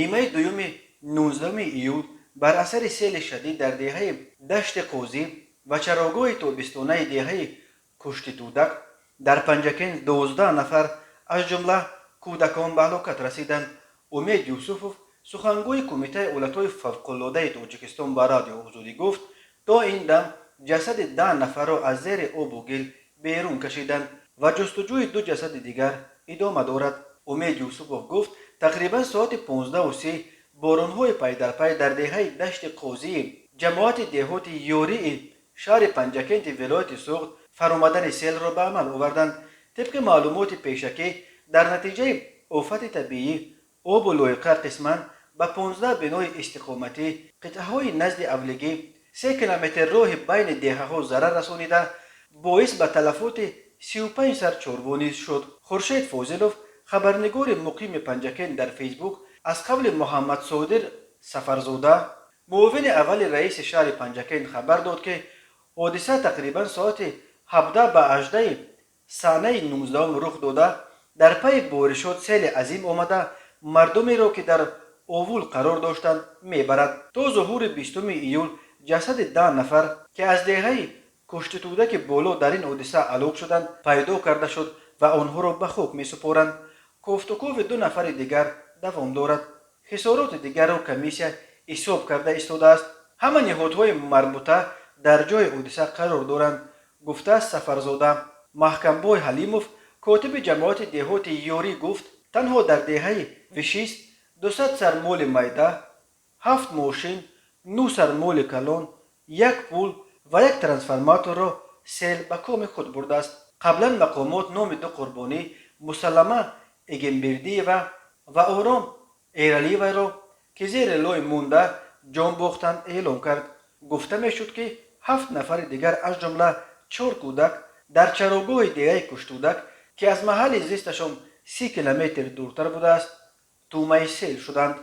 Нимаи дуюми 19 июл бар асари сели шадид дар деҳаи Дашти Қозӣ ва чарогоҳи тобистонаи деҳаи Куштитӯдак дар Панҷакент 12 нафар, аз ҷумла кӯдакон, ба ҳалокат расиданд. Умед Юсуфов, сухангӯи Кумитаи ҳолатҳои фавқулодаи Тоҷикистон, ба Радио Озодӣ гуфт, то ин дам ҷасади 10 нафарро аз зери обу гил берун кашиданд ва ҷустуҷӯи ду ҷасади дигар идома дорад. Умед Юсупов гуфт, тақрибан соати 15:30 боронҳои пайдарпай дар деҳаи Дашти Қозии ҷамоати деҳоти Ёрии шаҳри Панҷакенти вилояти Суғд фаромадани селро ба амал оварданд. Тибқи маълумоти пешакӣ, дар натиҷаи офати табиӣ обу лоиқа қисман ба 15 бинои истиқоматӣ, қитъаҳои назди авлигӣ, 3 километр роҳи байни деҳаҳо зарар расонида, боис ба талафоти 35 сар чорво низ шуд. Хуршед Фозилов, хабарнигори муқими Панҷакент, дар Фейсбук аз қавли Муҳаммадсодир Сафарзода, муовини аввали раиси шаҳри Панҷакент, хабар дод, ки ҳодиса тақрибан соати 17 ба 18 санаи 19-ум рух дода, дар пайи боришот сели азим омада, мардумеро, ки дар овул қарор доштанд, мебарад. То зуҳури 20 июл ҷасади 10 нафар, ки аз деҳаи Куштитӯдаки Боло дар ин ҳодиса ҳалок шуданд, пайдо карда шуд ва онҳоро ба хок месупоранд. Кофтукови ду нафари дигар давом дорад. Хисороти дигарро комиссия ҳисоб карда истодааст. Ҳама ниҳодҳои марбута дар ҷои ҳодиса қарор доранд, гуфтааст Сафарзода. Маҳкамбой Ҳалимов, котиби ҷамоати деҳоти Ёрӣ, гуфт, танҳо дар деҳаи Вишист 200 сар моли майда, ҳафт мошин, нӯ сар моли калон, як пул ва як трансформаторро сел ба коми худ бурдааст. Қаблан мақомот номи ду қурбонӣ, Мусаллама Эгембердиева ва Ором Эралиеваро, ки зери лой монда ҷон бохтанд, эълон кард. Гуфта мешуд, ки ҳафт нафари дигар, аз ҷумла чор кӯдак, дар чарогоҳи деҳаи Куштудак, ки аз маҳалли зисташон 30 километр дуртар будааст, тӯъмаи сел шуданд.